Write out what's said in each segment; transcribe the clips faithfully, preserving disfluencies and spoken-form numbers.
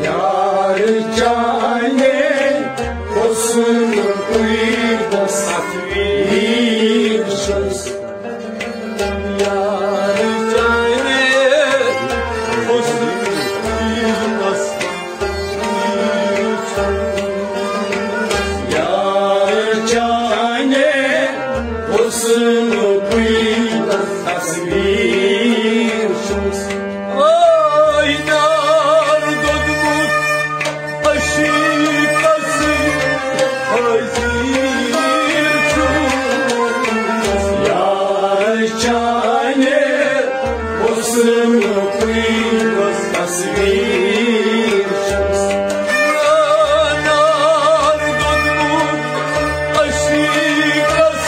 یار چانے حسن پی تصویر چھُس۔ یار چانے حسن پی تصویر چھُس۔ یار چانے حسن پی تصویر چھُس۔ آیدار دوٚدمُت عشیٖقس حٲضِر چھُس۔ یار چانہِ حُسنُکُے تصویر چھُس۔ آیدار دوٚدمُت عشیٖقس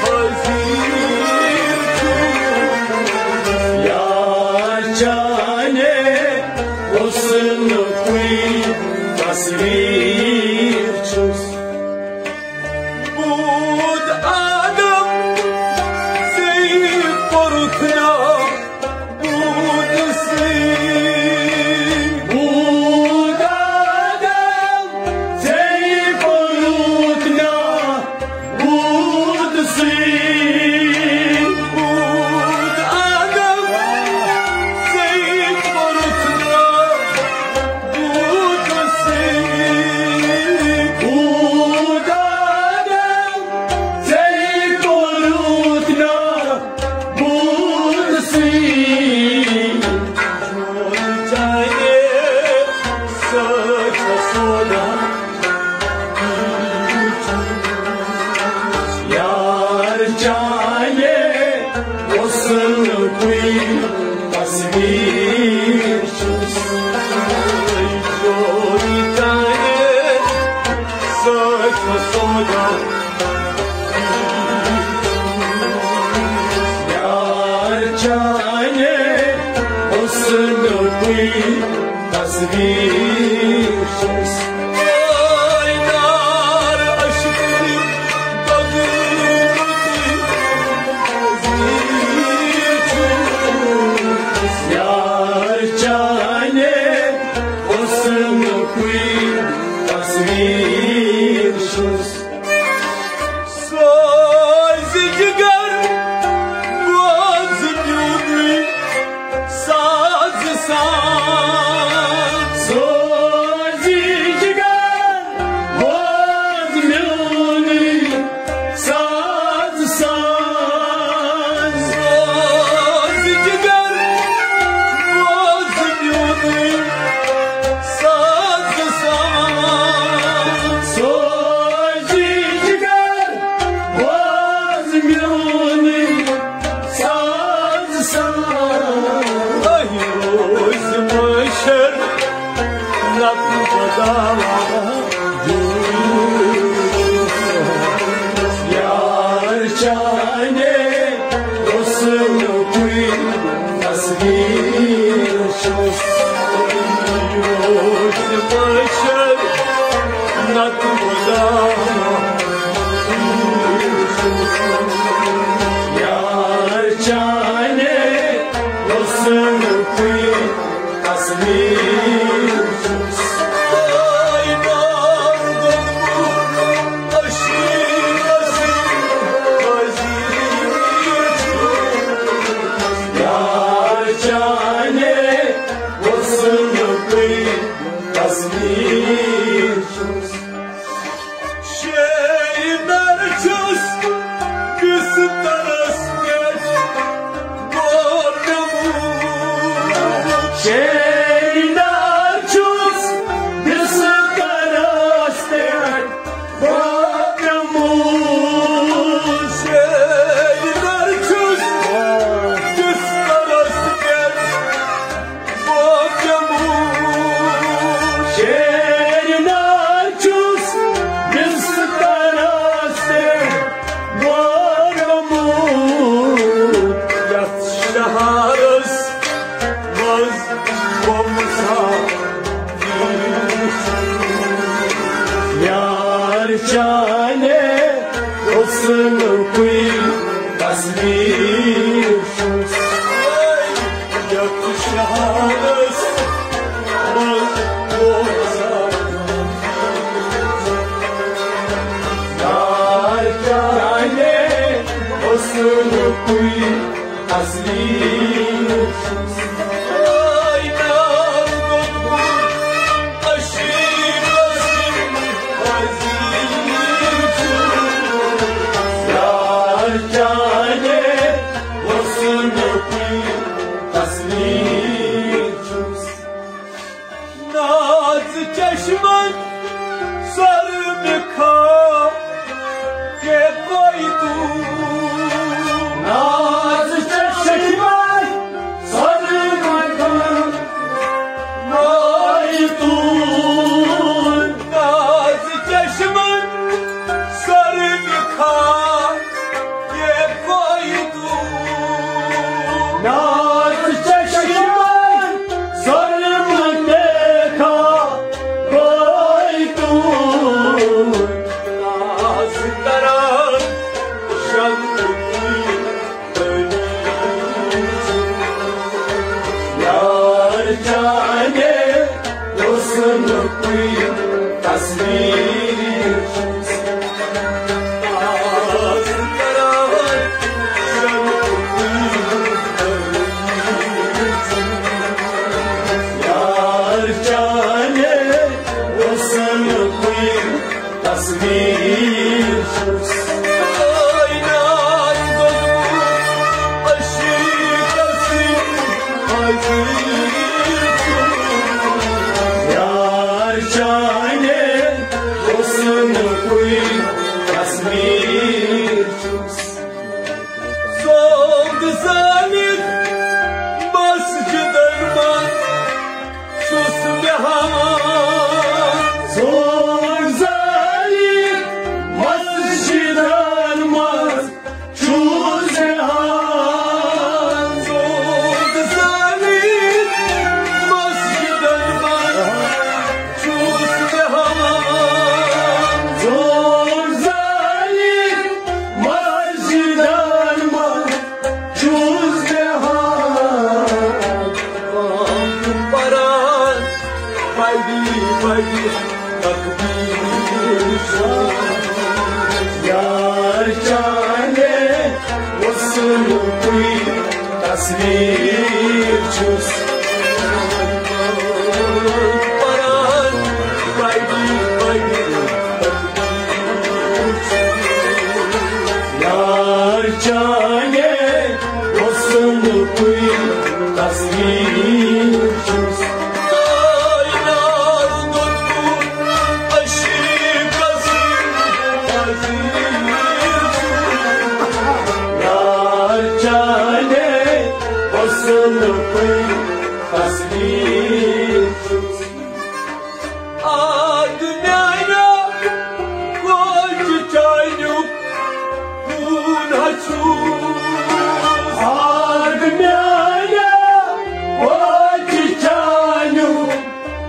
حٲضِر چھُس۔ یار چانہِ حُسنُکُے تصویر چھُس۔ بود آدم زی پرتنا بود سی۔ بود آدم زی پرتنا بود سی۔ بود آدم زی پرتنا بود سی۔ بود آدم زی پرتنا بود سی۔ چاہے سچ سودا یار چانہِ حُسنُکُے تصویر چھُس۔ یار چانہِ سچ سودا یار چانہِ حُسنُکُے تصویر چھُس۔ آیدار عشقی قدرتی تصویر چھُس۔ یار چانہِ حُسنُکُے تصویر چھُس۔ سوز جگر بوز میونُے ساز سان۔ سوز جگر بوز میونُے ساز سان۔ سوز جگر بوز میونُے ساز سان۔ سوز جگر بوز میونُے ساز سان۔ اے روز محشر نتہٕ بداوا یار چانہِ حُسنُکُے تصویر چھُس۔ یوت بشر نتہٕ خدا یار چانہِ حُسنُکُے تصویر چھُس۔ یار چانہِ حُسنُکُے تصویر چھُس۔ شیرنر چھُس بسترس پٮ۪ٹھ گوٚو پیوٚمُت۔ شیرنر چھُس بسترس پٮ۪ٹھ گوٚو پیوٚمُت۔ شیرنر چھُس بسترس پٮ۪ٹھ گوٚو پیوٚمُت۔ شیرنر چھُس بسترس پٮ۪ٹھ گوٚو پیوٚمُت۔ یتھ شہرس منٛز گوٚو مسافر۔ یار چانہِ حُسنُکُے تصویر چھُس یتھ شہرس منٛز روزان۔ یار چانہِ حسنُکُے تصویر چھُس۔ یار چانہِ حسنُکُے تصویر چھُس۔ ناز چشمن سر مکھا کے کوئی تو۔ ناز چشمن سر مکھا کوئی تو۔ ناز چشمن سر مکھا کے کوئی تو۔ ناز چشمن سر مکھا کوئی تو۔ ناز کران شمع کی یار چانہِ حسنُکُے تصویر چھُس۔ آز کران شمعُکُے یار چانہِ حسنُکُے تصویر چھُس۔ کائنات گوٚمُت عشیٖقس حٲضِر چھُس۔ یار چانہِ حسنُکُے تصویر چھُس۔ سونگ زٲلِتھ مسجدن منٛز چھُس بیہان۔ سونگ زٲلِتھ مسجدن منٛز چھُس بیہان۔ سونگ زٲلِتھ مسجدن منٛز چھُس بیہان۔ سونگ زٲلِتھ مسجدن منٛز چھُس بیہان۔ پران پری پری تقدیر چھُس۔ یار چانہِ حسنُکُے تصویر چھُس۔ پران پری پری یار چانہِ حسنُکُے تصویر چھُس۔ کائنات گوٚمُت عشیٖقس حٲضِر چھُس۔ یار چانہِ حسنُکُے تصویر چھُس۔ آد میانیو کوچ چانیُک ہوٗن ہا چھُس۔ آد میانیو کوچ چانیُک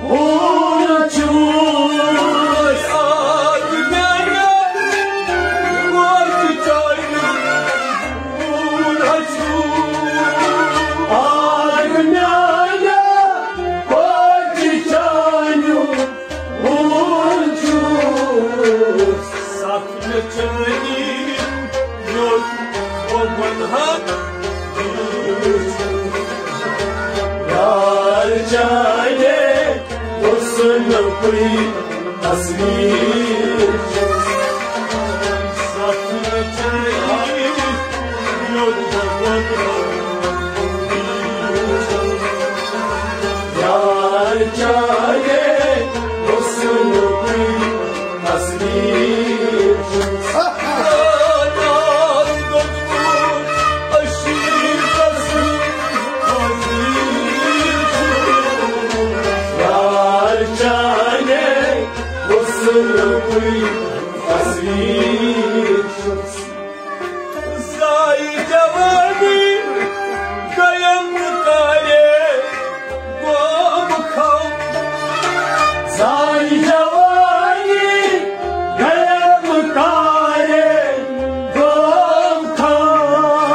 ہوٗن ہا چھُس۔ آد میانیو کوچ چانیُک ہوٗن ہا چھُس۔ آد میانیو کوچ چانیُک ہوٗن چھُس۔ ستھ مےٚ چٲنی یوٚت بہٕ وَنہٕ ہا۔ یار چانہِ حسنُکُے تصویر چھُس۔ ستھ مےٚ چٲنی یوٚت بہٕ وَنہٕ ہا۔ یار چانہِ حسنُکُے تصویر چھُس۔ یار چانہِ حسنُکُے تصویر چھُس۔ زاے جوانی گیم کارے گوم کھم۔ زاے جوانی گیم کارے گوم کھم۔